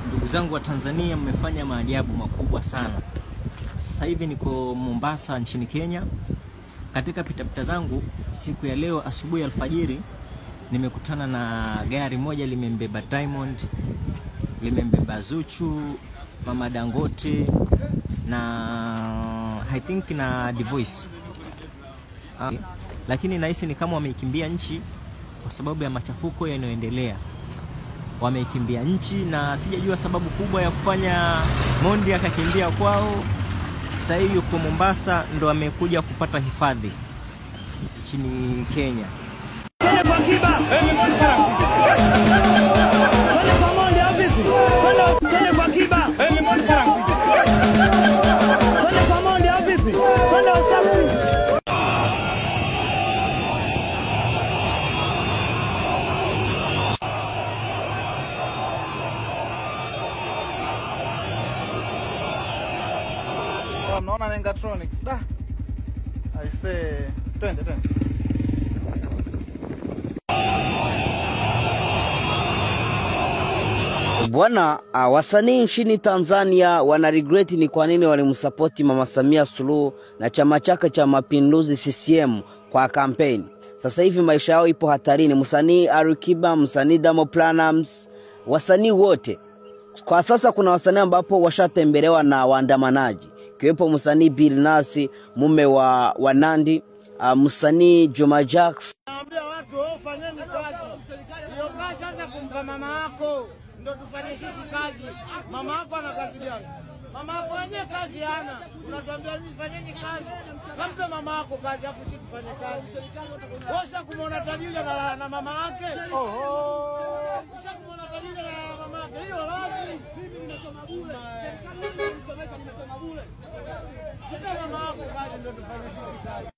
Ndugu zangu wa Tanzania, mmefanya maajabu makubwa sana. Sasa hivi niko Mombasa nchini Kenya. Katika pitapita zangu siku ya leo asubuhi alfajiri, nimekutana na gari moja limembeba Diamond, limembeba Zuchu, Mama Dangote na I think na Divoice. Lakini nahisi ni kama wameikimbia nchi kwa sababu ya machafuko yanayoendelea. Wameikimbia nchi na sijajua sababu kubwa ya kufanya Mondi akakimbia kwao. Sasa hivi yuko Mombasa, ndo amekuja kupata hifadhi nchini Kenya. Mnaona Nengatronics da? I say twende twende. Bwana, wasanii nchini Tanzania wana regret ni kwa nini walimsupport Mama Samia Suluhu na chama chake cha Mapinduzi CCM kwa kampeni. Sasa hivi maisha yao ipo hatarini. Msanii Alikiba, msanii Diamond Platnumz, wasanii wote. Kwa sasa kuna wasanii ambapo washatembelewa na waandamanaji, kiwepo msanii Billnass, mume wa Nandi, msanii Juma Jux. Naambia watu fanyeni kazi. Hiyo kazi sasa kumpa mama yako ndio tufanye sisi kazi. Mama yako ana kazi gani? Mama yako wenyewe kazi hana. Unatuambia sisi fanyeni kazi. Kampe mama yako kazi afu sisi tufanye kazi. Wewe kumuona tajiri na mama yake? Oho. Sasa kumuona tajiri na mama yake hiyo lazi. Mimi nimesoma bure. Serikali nimesoma bure. Mama yako kazi ndio tufanye sisi kazi.